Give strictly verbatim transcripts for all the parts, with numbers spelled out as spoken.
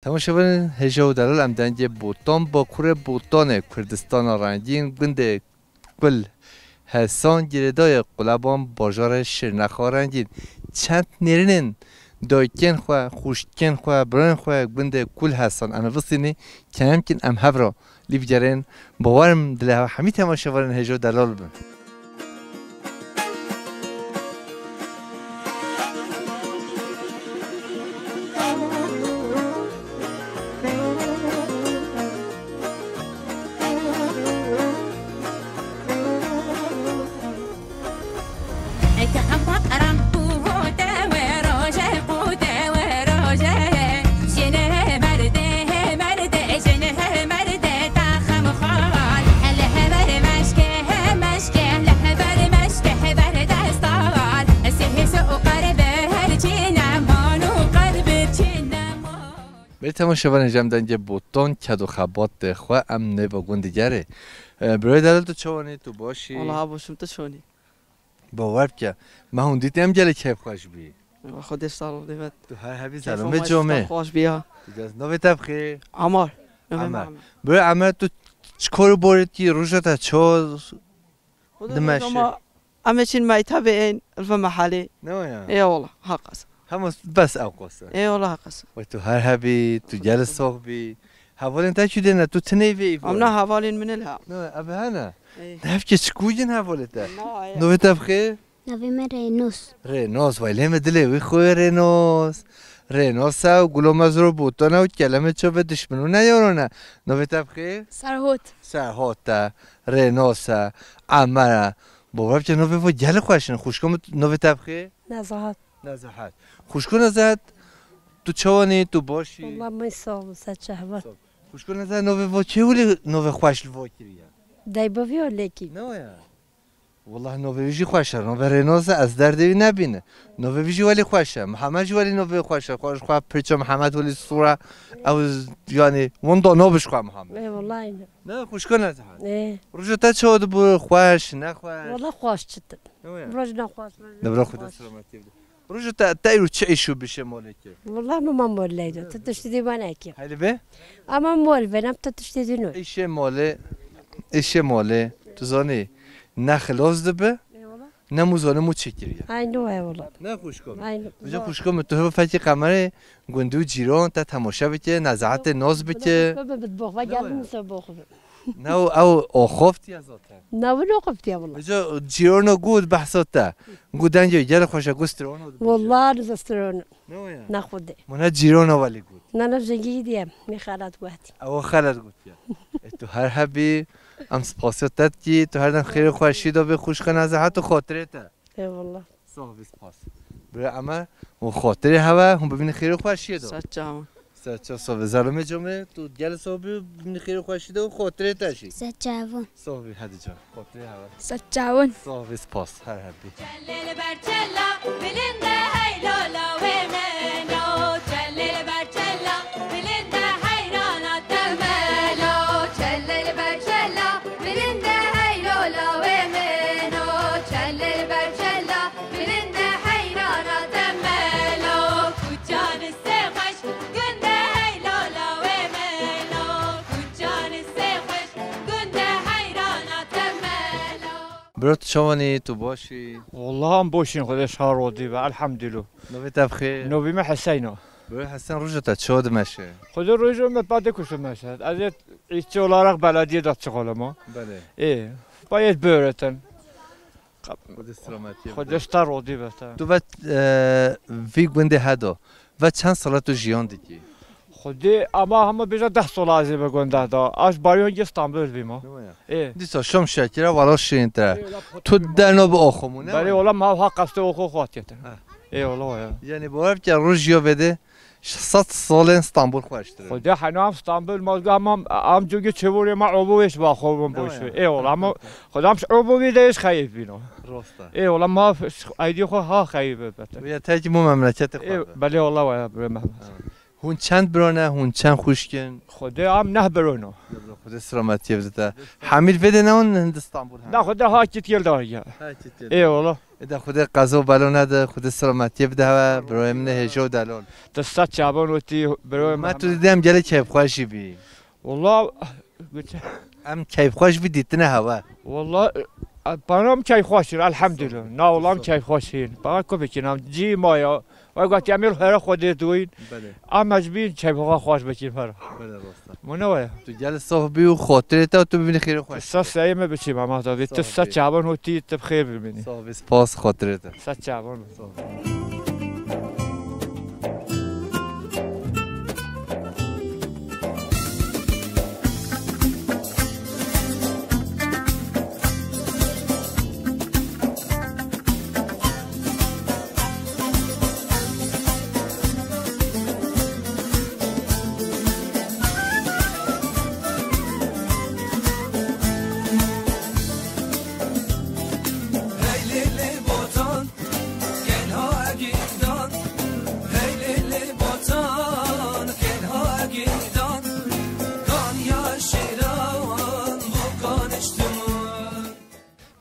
Temaşevanên hêja û delal, em dengê Botan, Bakurê Botanê, Kurdistana Rengîn, gundê Kul Hesan, girêdayê Quleban, bajarê Şirnexa Rengîn. Çend nêrînên dayikên xwe, xwişkên xwe, birayên xwe gundê Kul Hesan em ê bistînî, keyemkin em hev re lî bigerên. Bawer im dilê hev hemî temaşevanên hêja û delal bin. Bê temaşevanê, jem dengê Botan, ked û xebatê xwe em nêva gundî gerê. E, birayê delal, tu çawanî, tu başî? Wala baş im, tu çawanî? Bawer bike, me hûn dît em gelek kêfxweş bî. Xwedê sağ ol, evet. Tu her hebî, keyfa zelomê me comê. Xweş bî ya. Tu dest, navê te bi xêr? Amar. Navê me Amar. Amar. Bira Amar, tu çi kor û borê dikî, roja te çawa dimeşe? Em ê çin meytebê ên, li vê mehalê. Ne o ya? Ê wala, ha qas. Hema bes ew qas e. Ê wala, ha qas. Wê tu her hebî, tu gel sox bî. Hevalên te çi dêne, tu tinê vê î. Em na hevalên min li ha. Ne, ev hene. Ê. Hevke çi kû yin hevalê te? Na, ê. Navê te bi xêr? Navê me Rênos. Rênos, vay lê me dilê wî xwe Rênos. Rênos e û gulo me zor bûtane û keleme ço ve dişmin û ne yarone. Navê te bi xêr? Serhot. Serhot e. Rênos e. Emer e. Bawer bike navê vo gelê xweş in. Xwişko min, navê te bi xêr? Nezahat. Nezahat. Xwişko Nezahat, tu çawanî, tu başî? Wallah min sağ ol, se çehva. Sağ ol. Xwişko Nezahat, navê vo çê wili navê xweş li vo kiriye? Dayboviyo lêkî. Ne o ya? Wallah navê wî jî xweş e, navê Rênos e, ez derdê wî nebîne. Navê wî jî welî xweş e. Mihemed jî welî navê xweş e. Xweş xwe pirça Mihemed welî sura, ew, yanî, winda navê xwe Mihemed. Ê, wallah ne. Ne, xwişko Nezahat. Ê. Roja te çawa dibû, xweş, nexweş? Wallah xweş çi dibû. Ne o ya? Roj nexweş, roj nexweş. Roja te, te îro çi îş û bişê malê kir? Wallah min ma mol leyda, tu tiştî dî ma nekir. Heyli be? Ama mol be, nem tu tiştî dî no. Îşê malê, îşê malê, tu zanî, ne xilas dibe, ne mû zanî mû çi kiriye. Ay no, ay wallah. Ne xwişko min. Ay no. Vêca xwişko min, tu heva fekî qemerê gundî û cîran te temaşe bike, Nezahatê nas bike. Bebe bit box, va geldim se box. Ne o, ew axaftiye zaten. Ne, wilo qiftiye wala. Vêca cîrano got behsa te. Got dengê gelê xweş e, got strano dibêje. Wala, niza strano. Ne o ya? Ne xwedê. Muna cîrano welî got. Ne, ne, jengî diye, ne xelat got. Ew xelat got ya. E, tu her hebî, em spasiya te dikî, tu her dem xêr û xweşî de bê xwişka Nezahat û xatirê te. Eyvallah. Sox bî, spas. Bira Emer, hûn xatirê hev e, hûn bibînin xêr û xweşiyê de. Ser çavan. Ser çav, sox bî. Zelomê comê, tu gelê sox bî, bibînin xêr û xweşiyê de û xatirê te jî. Ser çavan. Sox bî, hadi can. Xatirê hev e. Ser çavan. Sox bî, spas. Her hebî. Çelê li ber çela, bilind e hey lola wê meno. Çelê li ber çela, bilind e heyrana te melo. Çelê li ber çela, bilind e hey lola wê meno. Çelê li ber çela, bilind e heyrana te melo. Kuçan sê xweş, gund e hey lola wê meno. Kuçan sê xweş, gund e heyrana te melo. Bro, tu çawanî, tu başî? Wallah em boşîn, Xwedê şar rodî be, elhamdülillah. Navê te bi xêr? Navê me Heseyno. Bro Hesen, roja te çawa dimeşe? Xwedê roja me pate kuşu meşe. Ez ê îşçi olarak belediye de çalışıyorum. Belê. Ê, bayet böğreten. Xwedê selametiyê bide. Xwedê şta rodî be te. Tu ve, e, vî gundê hedo. Ve çend sala tu jiyan dikî? Xwedê, ama hema bêje deh sala ez ê bi gunda da. Aş bariyon ge Stenbul bîma. Nima ya? Ê. Dîsa şom şekira wala şirîntir e. Ê, wala tu derno bi oxo mûne. Belê, wala ma ha qastê oxo xwatiye te. Ha. Ê, wala ya. Yani bawer bike roj ya vede sed salên Stenbul xweştir e. Xwedê hena em Stenbul ma, ama am cugê çevorê ma obo wêş ba xo bin boş. Nima ya? Ê, wala ma xwedê am obo wî de hiç xeyif bîno. Rosta. Ê, wala ma aydî xo ha xeyif be. Ya te ki mu memleketê xwe. Ê, belê, wala waya bre Mehmet. Ha. Hûn çend biro ne, hûn çend xwişk in? Xwedê em neh biro ne. Xwedê selametiyê bide te. Hemî li vê de ne hûn li Stenbul he? Na, xwedê ha kit yel dar ya. Ha kit yel. Ê wala. Ê de xwedê qezo belo nede, xwedê selametiyê bide hewe, biroyê min ê hêja û delal. Tu sed çavan û tî biroyê min. Me tu didî em gelek keyfxweş jî bî. Wala, em keyfxweş bî dîtine hewe. Wala, e, bana em keyfxweş in, elhamdülillah. Na wala em keyfxweş in. Bana ku bikin, em cî ma ya. Ve got, em ê here Xwedê dûyin. Belê. Em ez bîn keyfxwe xweş bikin here. Belê, rast e. Mune waya. Tu gel soh bî û xotirê te û tu bibînî xêrê xweş. Sa seyê me biçî Mehmet abi. Tu sa çavan û tî tu xêr bibînî. Soh bî, spas xotirê te. Sa çavan. Soh.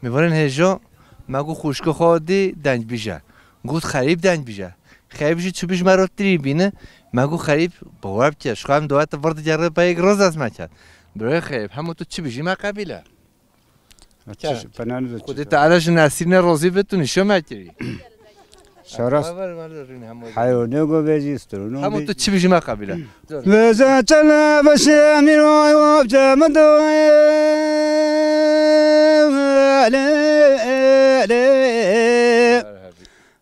Mêvanên hêja, me got xwişka xwe dî dengbîj e. Got xerîb dengbîj e. Xerîb jî çi bî ji me re tirî bîne. Me got xerîb, bawer bike, ji xwe em dawete vir digere peyek riz ez me kerd. Birê xerîb, hemû tu çi bî jî me qebîle. Xwedê Teala ji nesîrine rozî be tu nîşo me kirî. Şaras. Ver, ver, ver, rîn hemû. Heywanê go vejî, stirûno. Hemû tu çi bijî me qebîle. Vêze çele beşê mîroy wapçe min doyê. Lê, lê.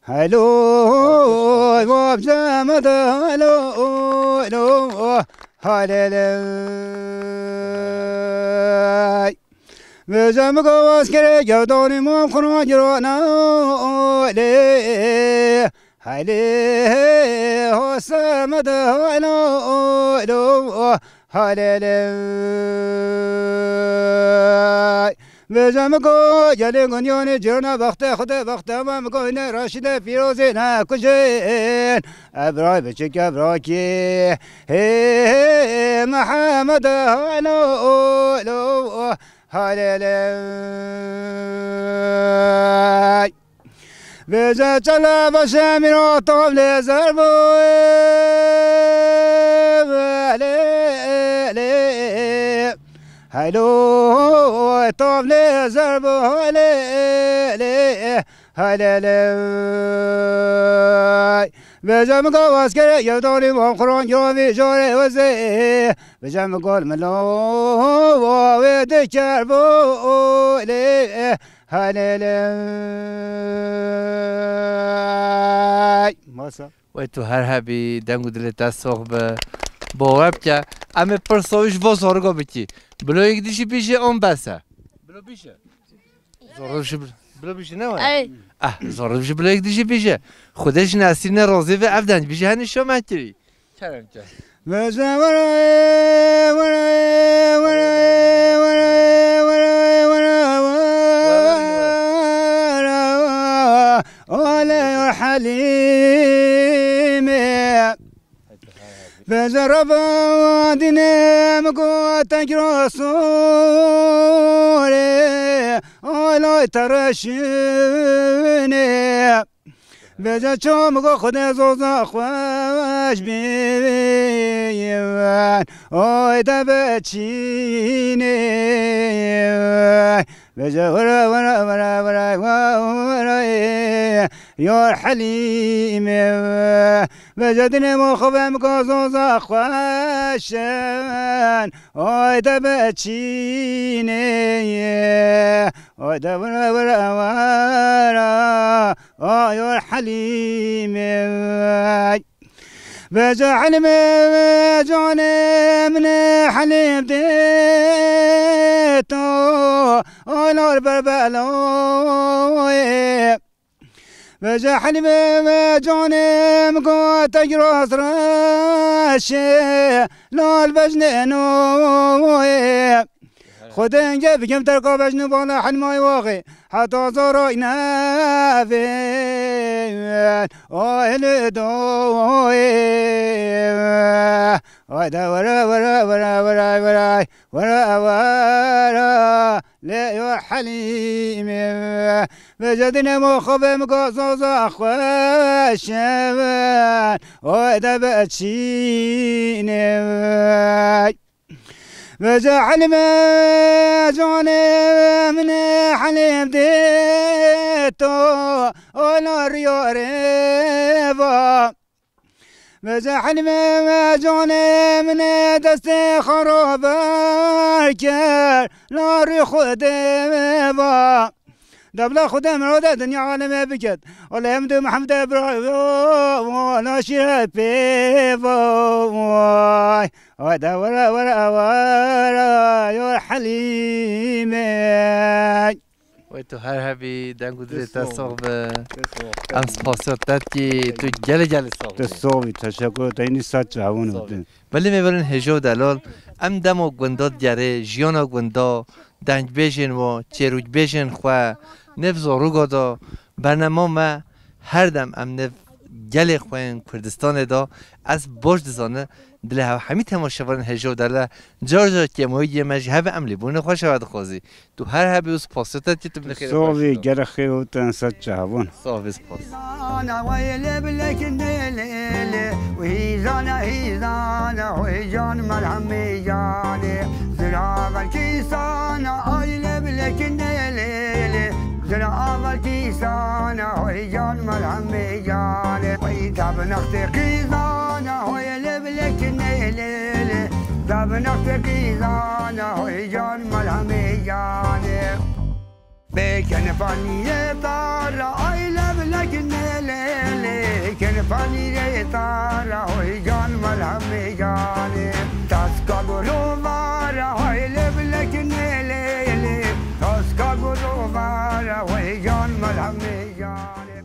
Heylo, wapçe min do, heylo, heylo. Haleley. Vêje min go waz kerê gewdanî mam xurma girana lê. Helê ho semede haylo lo halelê. Vêje min go gelê gunyanê cêrna bexte xwedê bexte me min go ne raşîde pîrozê ne kujên. Evray biçik evrakî hê Mihemed haylo lo. Haleley. Vêje çele beşe mîro tavlê zerbo. Lê, lê. Heylo, tavlê zerbo. Lê, lê. Haleley. Vêje min gavaz kere yevdanî van xuran yavî jore wezê. Vêje min gol min lo wê diker bo lê. Haleley. Masa. Wey tu her hebî, deng û dilê te sox be. Bawer bike, em ê pirsa wî ji bo zorigo bikî. Bilo yek dî jî bîje, on bes e. Bilo bîje. Zoriv ji bil-, bilo bîje ne were? Ey. Ah, zoriv ji bilo yek dî jî bîje. Xwedê ji nesîrine rozî ve ev deng bîje henî şo me kirî. Kerem ke. Vêje were, were, were. Olê yo Helîmê. Vêje reva dînê min got teng rasorê. Olay tereşinê. Vêje ço min go Xwedê zoza xweş bî. Oy de beçînê. Vêje were, were, were, were, were, were, yo Helîmê. Vêje dinê mo xwe vem go zoza xweşin. Oy de beçînê. Oy de were, were, were. Ay, oy Helîmê. Vêje Helîmê, canê min ê Helîm dê to, ay nar berbeloyê. Vêje Helîmê, canê min gote giros reşê, lal bejnê noyê. Xwedê hingê bikim terka bejn û bala Helîmay waxê, heta zaray nevê. Ay li doyê, ay da were, were, were, were, were, were, were, lê yo Helîmê. Vecedine mo xwe be mi gazoza xweş e, ay da beçîne. Vece Helîme canê min e, Helîm dê to, ana riyarê va. Vece Helîme canê min e, destê xwe raber ker, narî Xwedê va. Debla Xwedê min rode dinya aleme biket. Olê em du Mehemdê bira, naşîre pê vay. Ay da were, were, were, yo Helîmê. Wey tu her hebî, deng û dilê te sox be. Em spasiya te dikî, tu gelê gelê sox bî. Tu sox bî, teşekkür, te yînî saet çavûn. Belê mêvanên hêja û delal, em dema gunda digerê, jiyana gunda, dengbêjên wa, çêrûkbêjên xwe, nêv zarûga da, bernama me her dem em nêv gelê xwe yên Kurdistanê da, ez baş dizane, dilê hev hemî temaşevanên hêja û delal, car car kêmayî diyê me ji hev e, em lêbûnê xwe ji hev e dixwazî. Tu her hebî û spasiya te dikî, tu bi xêrê xweş bî. Sox bî, gelek xêr û te saet çavûn. Sox bî, spas. Ana way lê bilek nê lê lê, hîzana hîzana, hoy can merhemê canê. Zira belkî sana ay lê bilek nê lê lê. Zira belkî sana, hoy can merhemê canê. Way tabnextê qîzana, hoy lê bilek nê lê lê. Tabnextê qîzana, hoy can merhemê canê. Bêkin fanîrê tara, ay levlek nêlêlê. Kin fanîrê tara, hoy can melhemê canê. Taska gurovara, ay levlek nêlêlê. Taska gurovara, hoy can melhemê canê.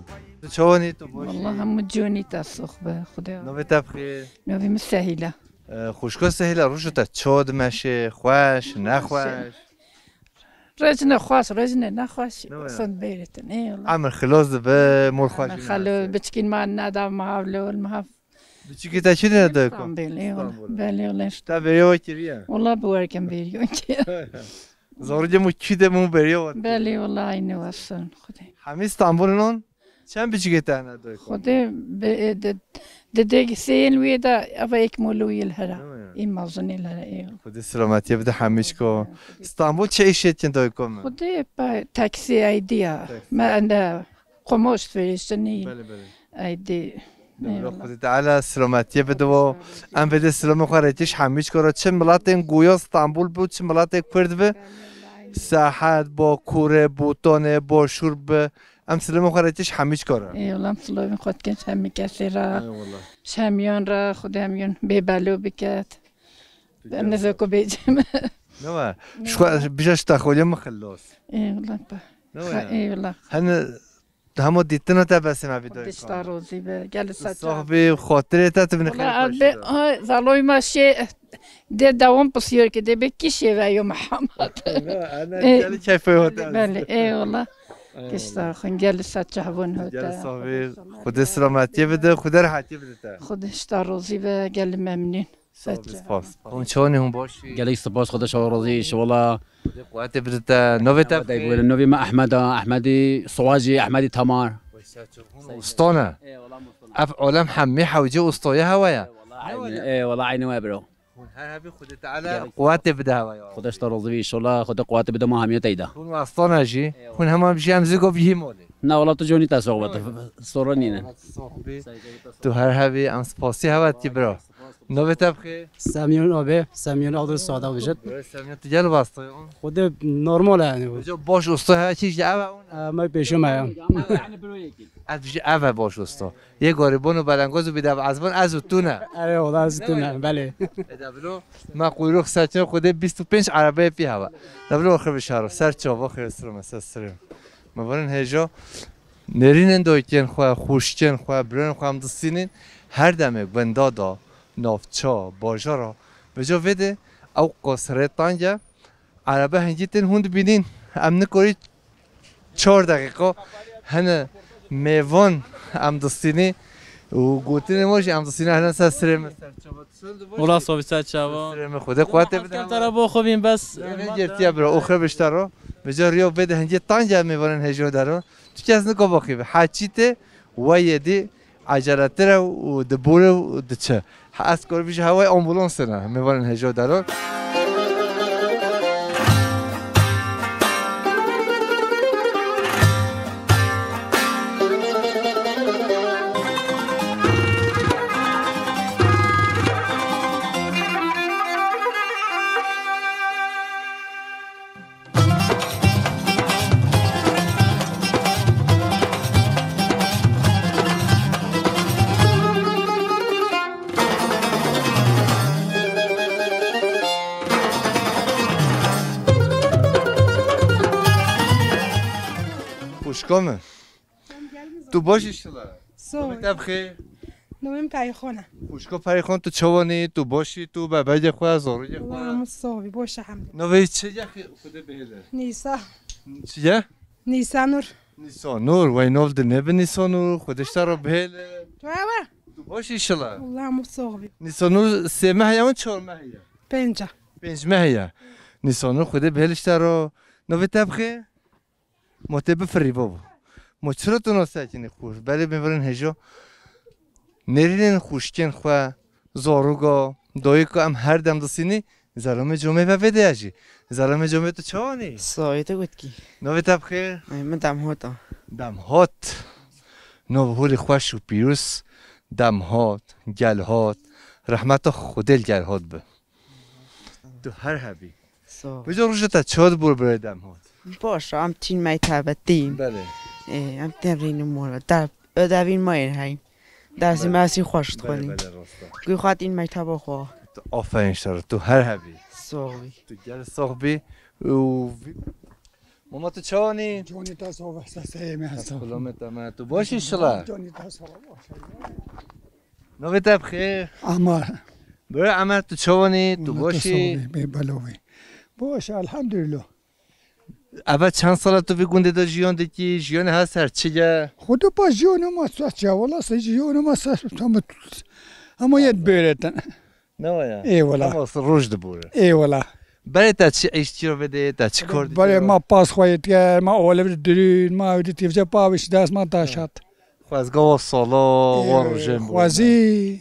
Tu çawanî, tu boş î? Wallah hemû conî te sox be, Xwedê. Navê te bi xêr? Navê min Sehîl e. E, xwişko Sehîl e, roja te çawa dimeşe, xweş, nexweş? Rejne xweş, rejne nexweş, Ne waya? Son bêritin, ê wala. Emir xilos dibe, mol xweş Emir xelo, dimeşe. Biçkîn ma neda, ma hav lol, ma hav. Biçikî te çi ne dayko? Stanbul, ê wala. Stanbul. Belê wala. Te bêriya we kiriye? Wala bi werkem bêriya kiriye. Zorî mu kî de mu bêriya we. Belê wala, aynî weston, Xwedê. Hemî Stanbul non? Çend biçikê te hene dayko? Xwedê bi, e, di, di dêg sêyên wê de eva yek molo yê li here. Değil mi? Ê mezin ê li here, ê. Xwedê selametiyê bide hemîçko. Stanbul çi îşê dikin dayko min? Xwedê pe taksî eydiya. Taksî. Me ende qomoş firîştinî. Belê, belê. Eydi. Dewla Eyvallah. Xwedê Teala selametiyê bide wo. Em vêde selamê xwe rêtiş hemîçko re. Çi miletên goya Stanbul bû, çi miletê Kurd bi. Sahet, Bakurê, Botanê, Başûr bi. Em silemê xwe re tîş hemî çika re. Ê wela, em silemê xwe dikin ji hemî kesê re. Eyvallah. Ji hemiyan re, Xwedê hemiyan bêbelo biket. Em nizê ku bêjim. Ne we? Ji xwe, bija ji te xweliya min xilos. Ê wela, pa. Ne we? Ê wela. Hene hema dîtina te besê me vî dayika. Xwedê ji te rozî be. Gelî saça. Soh bî, xatirê te tu binixê. Wela, xweş be. Ay, zaloy me şê, dê dewam pisiyor ki dê be kî şêveyo Mihemed. Ne, ana gelî keyfê hot ez. Belê, ê wela. Kişta xwe gelî saça hebûn hot. Gelî soh bî. Xwedê selametiyê bide, Xwedê rehetiyê bide te. Xwedê ji te rozî be, gelî memnûn. Sağ ol, spas. Hûn çawanî, hûn baş î? Gelek spas, Xwedê ji we razî, inşallah. Xwedê quwetê bide te. Navê te bixêr? Navê me Ehmed e, Ehmedî Siwacî, Ehmedî Tamar. Hûn usta ne? Ê, wela, hûn usta ne. Ev alem hemî hewcê ustayê hewa ye. Ê, wela, eynî, ê, wela, eynî we biro. Hûn her hebî, Xwedê Teala quwetê bide hewa ya. Xwedê ji te razî bî, inşallah. Xwedê quwetê bide ma hemiya teyda. Hûn usta ne jî? Ê, wela. Hûn hema bijî em zî go bihî molê. Na, wela tu conî te sox be, tu sorun nîne. Sox bî. Tu her hebî, em spasî hewa dikî bira. Navê te bixêr? Semyon abi, Semyon Abdul Sada bijit. Semyon, tu gel vastayê on. Xwedê normal e yani bu. Hoca baş usta her çî ji ev e on. E, me pêşe me ya. Ez ji ev e baş usta. Yê garîbon û belengoz û bîdev ezbon ez û tu ne. Erê ola ez û tu ne, belê. E, de bilo, me quyruq seçin Xwedê bîst û pênc erebeyê pî heva. De bilo xir bişaro, ser çava xir sirme, ser sirme. Me varin hêja. Nêrînên dayikên xwe, xwişkên xwe, birên xwe em distînin, her demê gunda da, navça, bajara, vêca vê de ew qas rê teng e, erebe hingî tên hûn dibînin, em nikarî çar deqîqa hene Mêvan em distînî û gotinên wan jî em distînî hene ser sirê min. Wela Sovî ser çava. Sirê min Xwedê quwetê bide. Kem te re bo xwe bîn bes. Ne, ne, girtiye bira, oxir bişte ro. Vêca riya vê de hingê tang e mêvanên hêjo de ro. Tu kes niko baqî bi. Heçî tê, weyê dî, eceletir e û dibûre û diçe. Ha, ez kor bijî hewayê ambulansê ne, mêvanên hêjo de ro. Xwişka min. Tu baş î şila? Sağ ol. Navê te bi xêr? Navê min Perîxan e. Xwişko Perîxan, tu çawanî? Tu baş î? Tu bebegê xwe, zarokê xwe? Wela min sağ bî, baş e hemdî. Navê çi ye xwe-, Xwedê bihêle? Nîsa. Çi ye? Nîsa Nur. Nîsa Nur, wey nav di nebe Nîsa Nur, Xwedê ji te re bihêle. Tu ew e? Tu baş î şila? Wela min sağ bî. Nîsa Nur sê meh ye û çar meh ye? Pênc e. Pênc meh ye. Nîsa Nur, Xwedê bihêle ji te re. Navê te bi xêr? Ma tê bifirî babo. Ma çira tu nasekinî xwe? Belê mêvanên hêjo. Nêrînên xwişkên xwe, zaroka, dayika em her dem disînî, zelamê comê ve vê de ye jî. Zelamê comê tu çawanî? Saetê gotkî. Navê te bi xêr? Ay, min Demhat a. Demhat. Nav holê xweş û pîroz. Demhat, Gelhat. Rehmeta Xwedê li Gelhat bi. Tu her hebî. Sağ ol. Vêca roja te çawa dibû birê Demhat? Baş, em tîn mektebe tîn. Belê. Ê, em tên rînim mor. Der, ödevîn ma yên heyn. Dersî Belê. mersî xweş Belê, dixwînin. belê, rast e. Guy xwe tîn mekteba xwe. Tu aferin ji te re, tu her hebî. Sağ ol. Tu gel sax bî. Û vî-, Mama tu çawanî? Canî te sağ ol, seseyê me hesta. Selamet e me. Tu baş î şila? Canî te sağ ol, baş e. Navê te bi xêr? Amar. Bira Amar, tu çawanî? Tu Wala baş î? Sağ ol, bê belovê. Baş, elhamdülillah. Eve çend sala tu vî gundê de jiyan dikî? Jiyanê her ser çi ye? Xwedê pa jiyanê ma ser çi ye? Wala se jiyanê ma ser, tamam. Ama yet bêretin. Ne waya? Ê wala. Ama roj dibûre. Ê wala. Berê te çi îş çi vê de, te çi kar dikî? Berê ma pas xwe yê diker, ma oliv dirûn, ma ew dî tîvce pa wî şi dest ma taşat. Xwezga wa sala, wa Ê, rojên bû. Xwezî.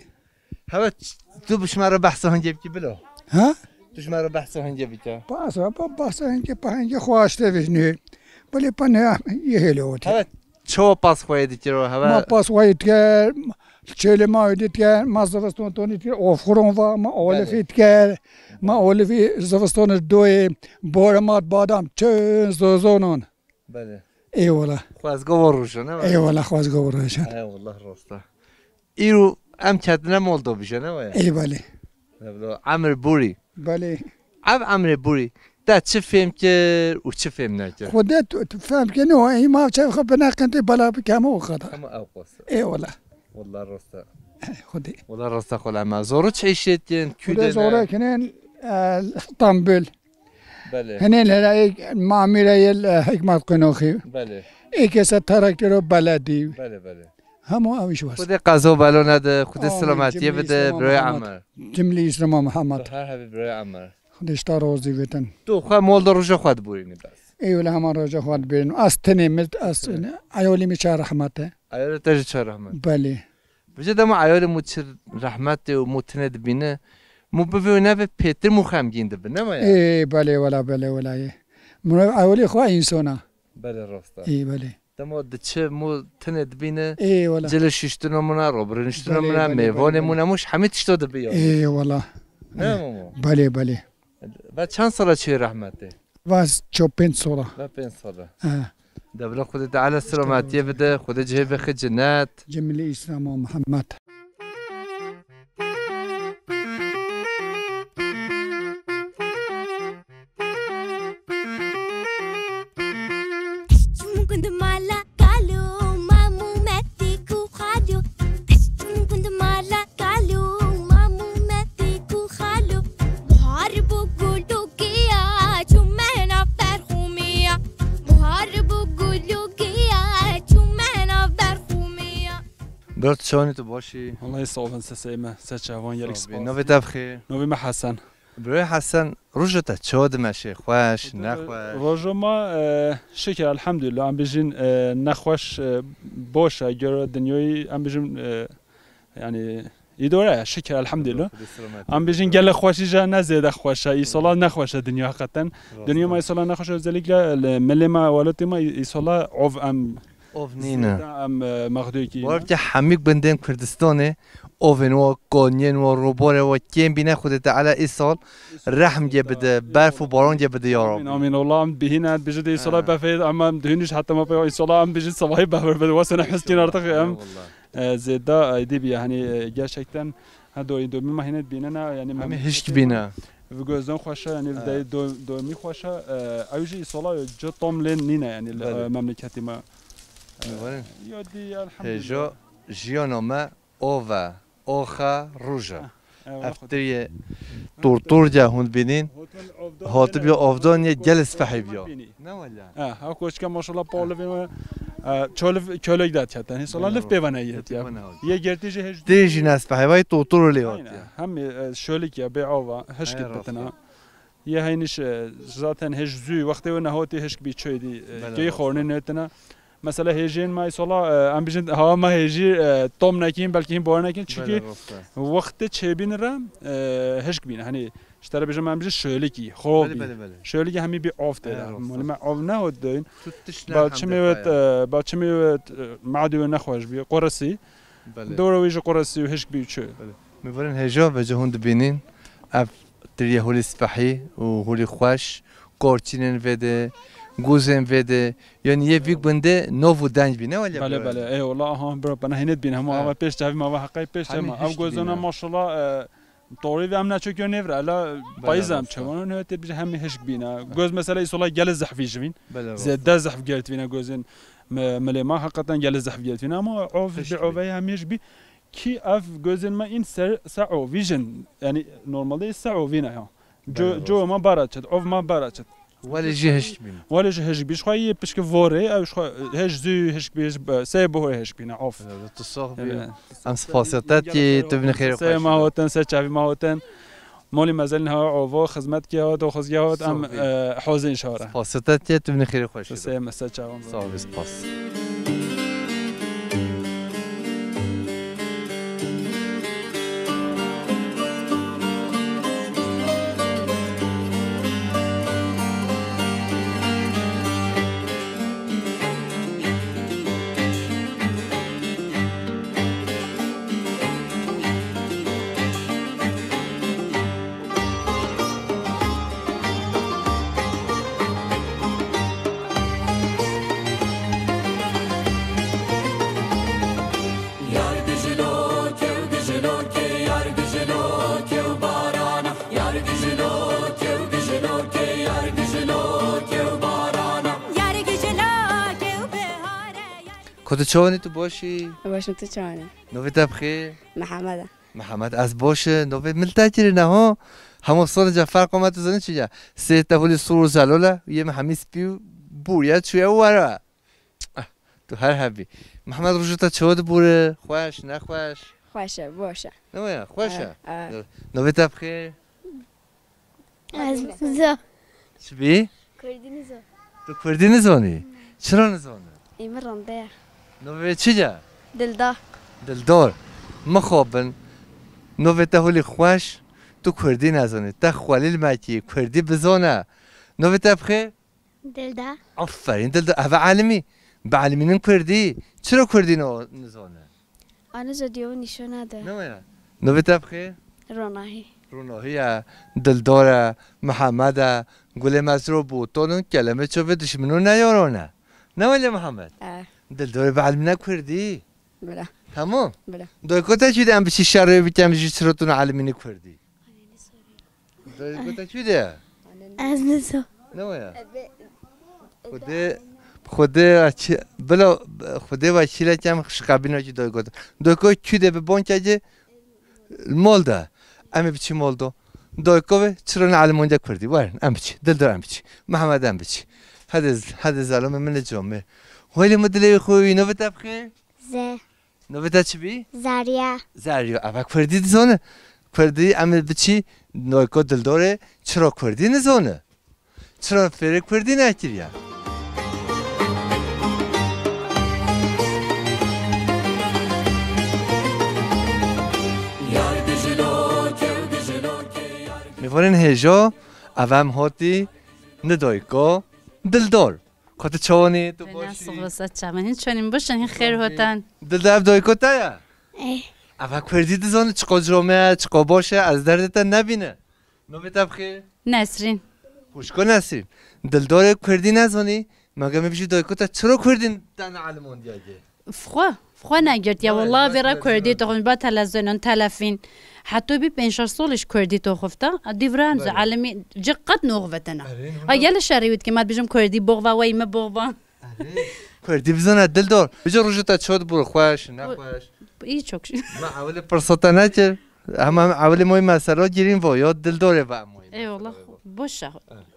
Hewe ç-, tu bi ji me re behsa hingê bikî bilo? Ha? Tu ji me re behsa hingê bike. Pas, pa, behsa hingê, pa hingê xwe aşte vêjnê. Belê pa ne, yê hêle ot. Hewe çawa pas xwe yê dikir o hewe? Ma pas xwe yê diker, çêlê ma wê diker, ma zivistan tonî diker, ofxuron va, ma olifî Belê. diker, ma olifî zivistan doyê, bore ma badam, çên zozonon. Belê. Ê wala. Xwezga wa rojan, ne waya? Ê wala, xwezga wa rojan. Ê wala, rast e. Îro em ketine mol do bije, ne waya? Ê belê. Evlo, emir bûrî. Belê. Ev emrê bûrî. Te çi fêm kir û çi fêm nekir? Xwedê tu, tu fêm kir, ne waya, îma çev xwe bineqin tê bela bikeme o kadar. Ama ew qas. Ê wala. Wala rast e. Xwedê. Wala rast e, xwela me. Zoro çi îşê dikin, kû Xwedê de ne? Zoro kinin, e, Stenbul. Belê. Hinên here êk mamîre yê, e, hikmet qinoxî. Belê. Êkê se terektero beledî. Belê, belê. Hemû ew iş wes. Xwedê qeza belo nede, Xwedê Amîn. Selametiyê Cimrî bide, Îslam birayê Muhammed. Emer. Cimrî Îslam Muhammed. Tu her hebî birayê Emer. Xwedê ji te razî bitin. Tu xwe mol de roja xwe diborînî bes. Ê wele hema roja xwe dibêrin. Ez tenê min, ez eyolî min çar rehmet e. Eyolê te jî çar rehmet. Belê. Vêca dema eyolê min çi rehmetê û min tinê dibîne, min bivê û nevê pêtir min xemgîn dibe, ne waya? Ê, belê wela, belê wela yê. Min eyolê xwe însan e. Belê, rast e. Ê, belê. Dema diçe min tinê dibîne, Ê, wela. Cilê şiştina min e, robirêniştina Belê, min e, belê, mêvanê belê, min e, belê. Min ji hemî tişta dibe ya. Ê, wela. Ne Belê. Mamo? Belê, belê. Ve çend sala çê rehmetê? Ve ço pênc sala. Ve pênc sala. He. Devla Xwedê Teala selametiyê bide, Xwedê cihê bixe cennet. Cemilî Îslam û Muhammed. Gund mala kalo, mamu metik û xalo. Gund mala kalo, mamu metik û xalo. Buhar bû gul û giya, çûme nav berxûmiya. Buhar bû gul û giya, çûme nav Bro, tu çawanî, tu baş î? Wallahî sağ olun, seseyê me, se çavan, yerik spas. Navê te bi xêr? Navê me Hesen. Bro Hesen, roja te çawa dimeşe, xweş, nexweş? Roja me, e, şikir, elhamdülillah, em bijîn, e, nexweş, e, baş e, gero dinyayî, em bijîn, e, yani, îdare ye, şikir, elhamdülillah. Em bijîn gelek xweşî jî ne zêde xweş e, îsala nexweş e dinya heqeten. Dinya me îsala nexweş e, özellikle li milê me, welatê me îsala ov em Ov nîne. Zêde em, e, mexdûkî. Bar ki hemî gundên Kurdistanê, ovên wa, kaniyên wa, robarê wa kêm bîne, Xwedê Teala îsal rehm ge bide, berf û baran ge bide ya Rabbi. Amîn, amîn. Ola em bihîne, bijî de îsala befê, em, em dihîn jî heta me pê îsala em bijî sivahî bevir bide. Wesene heskîn artık em, e, zêde aydî bîye. Hani, e, gerçekten, ha, do-, domî me hîne bîne ne, yani hemî hişk bîne. Bi gözden xweş e, yani, do-, domî xweş e, e, ew jî îsala ca tam lê nîne, yani, e, memleketî me. Mivarin. Ya dî, elhamdülillah. Hêja jiyana me ov e, ox e, roj e. Ev tiriyê tortor ge hûn dibînin, hatibiya avdan ye, gelê spehî biya. Ne wele. Ha, ha, koçke maşallah pahalı ve, e, çolif kölek de tiyat. Hîn sala lif pêvene yet ya. Yê gertî jî hej. Tê jî ne spehî vay, tortor lê hatiye. Hem, e, şölik ya, bê ava, hişk bitina. Yê heyniş, e, zaten hej zû, wextê we nehotî hişk bî çoy dî, e, gey xornê nêtina. Mesela hêjên me, îsala, e, em bijin, hawa me hêjî, e, tom nekin, belkî hîn bawer nekin, çünkü wextê çêbîn re, e, hişk bîne. Hani, ji te re bijim, em bijin şölikî, xo bî. Şölikî hemî bî av tê de. Mûnî me av ne hot dayın. Ba çimê wet, e, ba çimê wet, e, madî we nexweş bî, qurisî. Dora wî jî qurisî û hişk bî çi. Mivarin hêja ve cihûn dibînin, ev tiriyê holî spehî û holî xweş, korçînên vê de, gûzên vê de, yani yê vî gundê nov û deng bî, ne wele? Bele, bele, eyvallah, aha, bro, bana hênet bîn, hema ava pêş çavî me, ava heqay pêş çavî me. Ev gozona maşallah, e, torî ve em neço kyo nêvre, ela payîz em çevan, ne te bir hemî hişk bîna. Goz mesela îsola gele zehfî jivîn. Zêde zehf gert vîna gozên me, milê ma, hakikaten gele zehf gert vîna, ama ov bi ovey hemî hişk bî. Ki ev gözên me în ser, se ovî jin. Yani normalde se ovî ne ya. Co, co ma bara çet, ov ma bara çet. Wele jî hişk bîn. Wele jî hişk bî. Ji xwe yê pişki vorê, ev ji xwe hej zû hişk bî, hej, sê bihorê hişk bîne, of. Tu sax bî. Em spasiya te dikî, tu binê xêrê xweş. Sê ma hotin, sê çavî ma hotin. Molî mezelin ha ovo, xizmet ki hot, o xizge hot, em, e, hozên şara. Spasiya te dikî, tu binê xêrê xweş. Sê me, sê çavan. Sax bî, spas. Ko tu çawanî, tu baş î? Baş im, tu çawanî? Navê te bi xêr? Mihemed e. Mihemed, ez baş im. Navê min te kirine ha. Hema sor ca ferqa me tu zanî çi ya? Sê te holî sor û zelal e, yê min hemî spî û bûriye çûye were. Ah, tu her hebî. Mihemed, roja te çawa dibûre? Xweş, nexweş? Xweş e, baş e. Ne waya, xweş e? Navê te bi xêr? Ez nizo. Çi bî? Kurdî nizo. Tu kurdî nizanî? Çira nizanî? Ê min rinde ye. Navê wê çi ye? Dildar. Dildar. Mixabin. Navê te holî xweş. Tu kurdî nezanî. Te xwelî li me kî kurdî bizane. Navê te bi xêr? Dildar. Aferîn Dildar. Ev e elimî. Bi elimînin kurdî. Çira kurdî nizane? Aniza diyo nîşo nade. Ne waya? Navê te bi xêr? Ronahî. Ronahî ye, Dildar e, Mihemed e, Gulê Mesro, Botan in, kelemê çavê dişmino ne yaran e. Ne wele Mihemed? E. Dildar, bi elimîne kurdî. Bira. Tamam. Bira. Dayka te çi de em biçî şerê bikem jî çira tu ne elimîne kurdî? Dayka te çi de? Ez nizo. Ne waya? Xwedê, Xwedê çi, bila, Xwedê ve çîlekem şiqabîna jî dayka te. Dayka çi de bi banke jî mol de. Em ê biçî mol de. Dayka ve çira ne elimîne kurdî. Werin, em biçî. Dildar em biçî. Mihemed em biçî. Hadi, hadi zelomê min li camê. Welî min dilê xwe wî navê te bi xêr? Ze. Navê te çi bî? Zariye. Zariye. Eva Kurdî dizane. Kurdî em ê biçî Doyko Dildorê çira Kurdî nizane? Çira fêrê Kurdî nekiriye? Mêvanên hêja, ev em hatî ni Doyko Dildor. Xwe tu çawanî, tu Bena baş î? Sixlasa çavan. Hin çawanî, baş in, hin xêr hotan. Dilda, ev Doyko te ye? Eh. Eva Kurdî dizane, çiqa ciro me ye, çiqa baş e, ez derdê te nebîne. Navê te bi xêr? Nesrîn. Xwişko Nesrîn. Dildorê Kurdî nezanî, me gem bijî Doyko te çiro Kurdî te neelimandiye? Xwe, xwe negirtiye. Vay, wela vay, vêra vay, Kurdî vay. Dixwin, ba televizyonan, telefîn. Heta bî pênc şeş salî ji Kurdî dixwifta. Dîvran ji Vay. Elimî ci qet noxvetena. Erê, Ha, hûna. Gel şerî wî dike, me dibêjim Kurdî boxva, wey me boxva. Erê. Kurdî bizana Dildor. Bijo roja te çot bû, xweş, nexweş. Î çok. Me ewilê pirsa te nekir. Hema em ewilê moy mesela girîn vo, ya Dildorê ve moy. Eyvallah, boş e.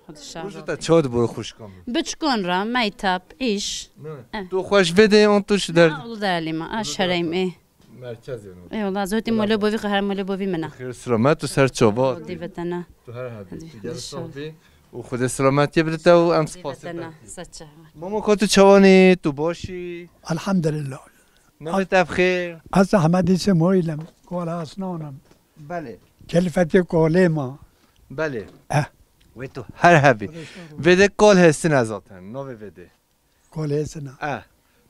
Hadi şahane. Roja te çot bû, xwişka min. Biçkon ra, meytap, iş. Ne? Eh. Tu xweş vê de on tu şu der. Ne oldu da elima, a şereyim, e. Merkez yani. Eyvallah, zotî Eyvallah. Mole bovî, her mole bovî mina. Xêr selamet û ser çava. Dî vetena. Tu her hebî. Hadi, Tu gel inşallah. Sağ bî. Û Xwedê selametiyê bide te û em spas Dî vetena, saçe. Mama ko tu çawanî, tu baş î? Elhamdülillah. Navê te bi xêr? Ez Ehmedî Simoyîl im, Kol Hasnan im. Belê. Kelfetê kolê ma. Belê. Eh. Wê tu her hebî. Vê de kol hesine zaten. Navê vê de. Kol hesine. Eh.